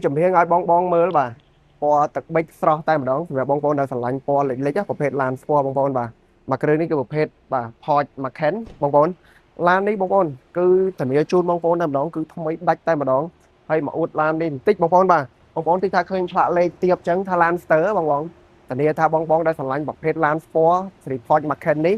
ចំរៀងឲ្យបងបងមើលបាទពណ៌ទឹកប៊ិចស្រស់តែម្ដងសម្រាប់បងប្អូនដែលស្រឡាញ់ពណ៌លិចលិចប្រភេទឡានស្ពណ៌បងប្អូនបាទមួយគ្រឿងនេះគឺប្រភេទបាទ Porsche Macan បងប្អូនឡាននេះបងប្អូនគឺធានាជូនបងប្អូនតែម្ដងគឺថ្មីដាច់តែម្ដងហើយមកអួតឡាននេះបន្តិចបងប្អូនបាទបងប្អូនតិចថាឃើញផ្លាកលេខទៀបចឹងថាឡានស្ទើបងបងធានាថាបងបងដែលស្រឡាញ់ប្រភេទឡានស្ពណ៌ស៊េរី Porsche Macan នេះ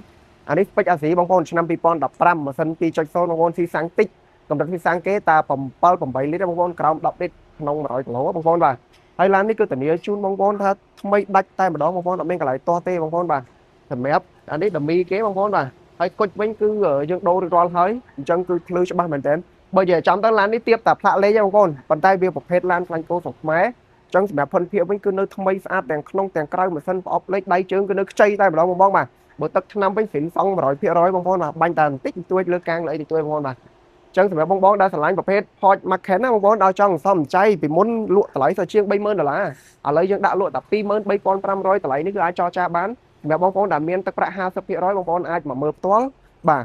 អានេះ spec អាស៊ីបងប្អូនឆ្នាំ2015ម៉ាស៊ីន2.0បងប្អូនស៊ីសាំងតិចកម្រិតស៊ីសាំងគេតា7 8លីត្របងប្អូនក្រោម10លីត្រក្នុង100គីឡូបងប្អូនបាទហើយឡាននេះគឺធានាជូនបងប្អូនថាថ្មីដាច់តែម្ដងបងប្អូនអត់មានកន្លែងទាស់ទេបងប្អូនបាទសម្រាប់អានេះដមីគេបងប្អូនបាទហើយគុជវិញគឺយើងដូររួចរាល់ហើយអញ្ចឹងគឺភ្លឺច្បាស់មែនតើបើនិយាយចំទៅឡាននេះទៀបតែផ្លាកលេខទេបងប្អូនប៉ុន្តែវាប្រភេទឡានខ្លាញ់គោស្រុកខ្មែរអញ្ចឹងសម្រាប់ផុនភាពវិញគឺនៅថ្មីស្អាតទាំងក្នុងទាំងក្រៅម៉ាស៊ីនប្រអប់លេខដៃជើងគឺនៅខ្ចីតែម្ដងបងប្អូនបាទបើទឹកថ្នាំវិញស្រីសង់100%បងប្អូនបាទបាញ់តែបន្តិចបន្តួចលើកាងលើអីតិចតួចបងប្អូនបាទអញ្ចឹងសម្រាប់បងបងដែលស្រឡាញ់ប្រភេទ Porsche Macan ណាបងប្អូនដល់ចង់សំចៃពីមុនលក់តម្លៃសជាង30000ដុល្លារឥឡូវយើងដាក់លក់តែ23500តម្លៃនេះគឺអាចចរចាបានសម្រាប់បងប្អូនដែលមានទឹកប្រាក់50%បងប្អូនអាចមកមើលផ្ទាល់បាទ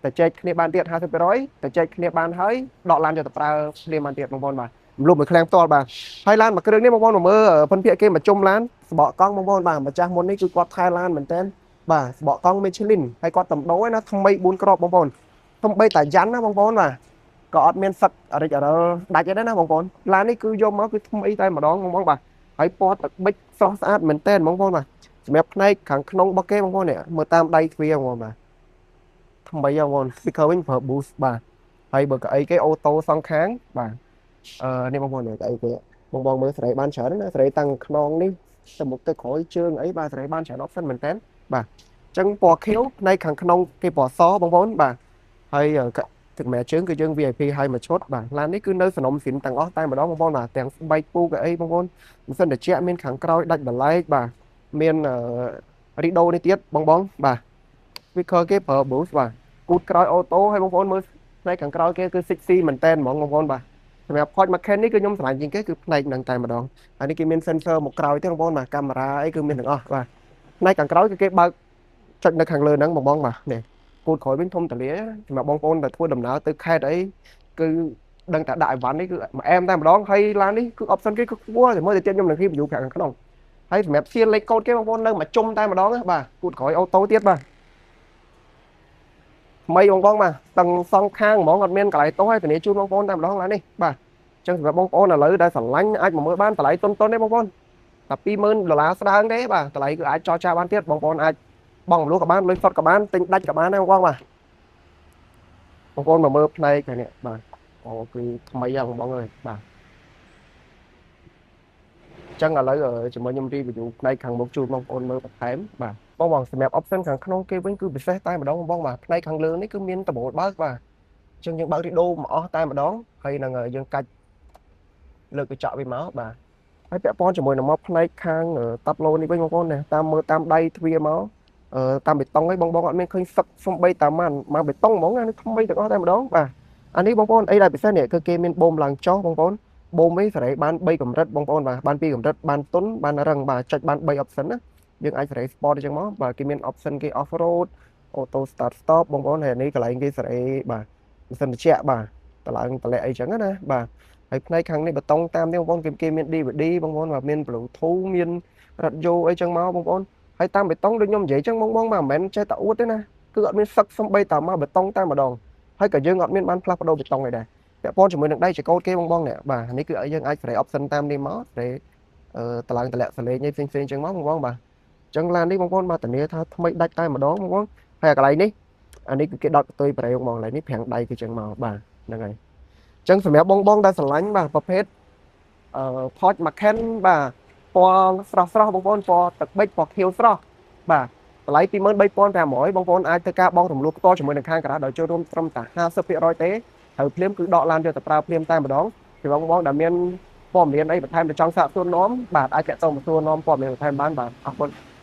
តែចែកគ្នាបានទៀត50%តែចែកគ្នាបានហើយដកឡានយកទៅប្រើភ្លាមបានទៀតបងប្អូនបាទរំលោភមួយឃ្លាំងផ្ទាល់បាទហើយឡានមួយគ្រឿងនេះបងប្អូនមកមើលពិនភាកគេមកជុំឡានសបកកង់បងប្អូនបាទម្ចាស់មុននេះគឺគាត់ថែឡានមែនតើបាទសបកកង់ Michelin ហើយគាត់តំដូរណាថ្មី4គ្រាប់បងប្អូនសំបីតាយ៉ាន់ណាបងប្អូនបាទក៏អត់មានសឹកអរិចអរិលដាច់ទេណាបងប្អូនឡាននេះគឺយកមកគឺថ្មីតែម្ដងបងប្អូនបាទហើយពណ៌ទឹកប៊ិចស្រស់ស្អាតមែនតើបងប្អូនបាទសម្រាប់ផ្នែកខាងក្នុងរបស់គេបងប្អូននេះមើលតាមដៃទ្វារបងប្អូនបាទថ្មីបងប្អូន speaker វិញប្រើ Bose បាទហើយបើកៅអីគេអូតូសងខាងបាទអឺនេះបងប្អូននេះកៅអីគេបងបងមើលសេរីបានច្រើនណាសេរីតាំងខ្នងនេះទៅមុខទៅក្រោយជើងអីបាទសេរីបានច្រើន option មែនតើបាទអញ្ចឹងពណ៌ខៀវផ្នែកខាងក្នុងគេពណ៌សបងប្អូនបាទហើយទឹកមែជើងគឺយើង VIP ហើយមួយឈុតបាទឡាននេះគឺនៅសនំស៊ីនទាំងអស់តែម្ដងបងប្អូនបាទទាំងស្បែកពូកអីបងប្អូនម៉ាស៊ីនត្រជាក់មានខាងក្រោយដាច់បន្លែកបាទមានរីដូនេះទៀតបងបងបាទ speaker គេប្រើ Bose បាទគូតក្រោយអូតូហើយបងប្អូនមើលផ្នែកខាងក្រោយគេគឺ sexy មែនតែនហ្មងបងប្អូនបាទសម្រាប់ Porsche Macan នេះគឺខ្ញុំស្រឡាញ់ជាងគេគឺផ្នែកហ្នឹងតែម្ដងហើយនេះគេមាន sensor មកក្រោយទៀតបងប្អូនបាទកាមេរ៉ាអីគឺមានទាំងអស់បាទផ្នែកខាងក្រោយគឺគេបើកចុចនៅខាងលើហ្នឹងបងបងបាទនេះគូតក្រោយវិញធំតលាសម្រាប់បងប្អូនដែលធ្វើដំណើរទៅខេត្តអីគឺដឹងតែដាក់អីវ៉ាន់នេះគឺមួយអែមតែម្ដងហើយឡាននេះគឺ option គេគឺខ្ពស់តែមើលទៅទៀតខ្ញុំនឹង review ប្រាប់ខាងក្នុងហើយសម្រាប់សៀនលេខកូដគេបងប្អូននៅមួយជុំតែម្ដងបាទគូតក្រោយអូតូទៀតបាទថ្មីបងបងបាទទាំងសងខាងហ្មងអត់មានកន្លែងទោសឲ្យធានាជូនបងប្អូនតែម្ដងឡាននេះបាទអញ្ចឹងសម្រាប់បងប្អូនឥឡូវដែលស្រឡាញ់អាចមកមើលបានតម្លៃតុនតុនទេបងប្អូនតែ20000ដុល្លារស្ដើងទេបាទតម្លៃគឺអាចចរចាបានទៀតបងប្អូនអាចបងរំលោះក៏បានលុយសុទ្ធក៏បានទិញដាច់ក៏បានដែរបងប្អូនបាទបងប្អូនមកមើលផ្នែកនេះបាទអូគឺថ្មីហ្នឹងបងប្អូនអើយបាទអញ្ចឹងឥឡូវជាមួយខ្ញុំ review ផ្នែកខាងមុខជូនបងប្អូនមើលបន្ថែមបាទបងបងសម្រាប់ option ខាងក្នុងគេវិញគឺពិសេសតែម្ដងបងបងបាទផ្នែកខាងលើនេះគឺមានដំបូលបើកបាទអញ្ចឹងយើងបើករីដូមកអស់តែម្ដងហើយនឹងយើងកាច់លើកកញ្ចក់វាមកបាទហើយពាក់ព័ន្ធជាមួយនឹងមកផ្នែកខាងតាប់ឡូនេះវិញបងប្អូនណាតាមមើលតាមដៃទ្វារមកតាមបេតុងឯងបងបងអត់មានឃើញសឹកសំបីតាមមកបេតុងហ្មងអានេះថ្មីទាំងអស់តែម្ដងបាទអានេះបងប្អូនអីដែលពិសេសនេះគឺគេមានបូមឡើងចុះបងប្អូនបូមវិញសេរីបាន3កម្រិតបងប្អូនបាទបាន2កម្រិតបានទុនបានរឹងបាទចុចបាន3 option ណាយើងអាចសេរី sport អញ្ចឹងមកបាទគេមាន option គេ off road auto start stop បងប្អូនហើយនេះកន្លែងគេសេរីបាទម៉ាស៊ីនត្រជាក់បាទតឡើងតម្លាក់អីចឹងណាបាទហើយផ្នែកខាងនេះបតុងតាមនេះបងប្អូនគេមាន DVD បងប្អូនបាទមាន Bluetooth មាន radio អីចឹងមកបងប្អូនហើយតាមបេតុងដូចខ្ញុំនិយាយចឹងបងបងបាទមិនមែនចេះតែអួតទេណាគឺអត់មានសឹកសំបីតាមកបេតុងតែម្ដងហើយក៏យើងអត់មានបានផ្លាស់ប្ដូរបេតុងអីដែរពាក់ព័ន្ធជាមួយនឹងដៃចកោតគេបងបងនេះបាទនេះគឺយើងអាចសេរី option តាមនេះមកសេរីអឺតឡើងតម្លាក់សលេងអីផ្សេងផ្សេងចឹងមកបងបងបាទចឹងឡាននេះបងប្អូនបាទធានាថាថ្មីដាច់តែម្ដងបងប្អូនហើយកន្លែងនេះអានេះគឺគេដោតកន្ទុយប្រេងបងកន្លែងនេះប្រាំងដៃគឺចឹងមកបាទហ្នឹងហើយចឹងសម្រាប់បងបងដែលស្រឡាញ់បាទប្រភេទអឺ Porsche Macan បាទពណ៌ស្រស់ស្រស់បងប្អូនពណ៌ទឹកប៊ិចពណ៌ខៀវស្រស់បាទតម្លៃ23500បងប្អូនអាចធ្វើការបង់រំលោះផ្ទាល់ជាមួយនឹងខាងការ៉ាដោយចូលរួមត្រឹមតែ50%ទេហើយភ្លាមគឺដកឡានយកទៅប្រើភ្លាមតែម្ដងពីបងបងដែលមានព័ត៌មានអីបន្ថែមទៅចង់សាកសួរនាំបាទអាចតាក់ទងមកសួរនាំព័ត៌មានបន្ថែមបានបាទអរគុណ។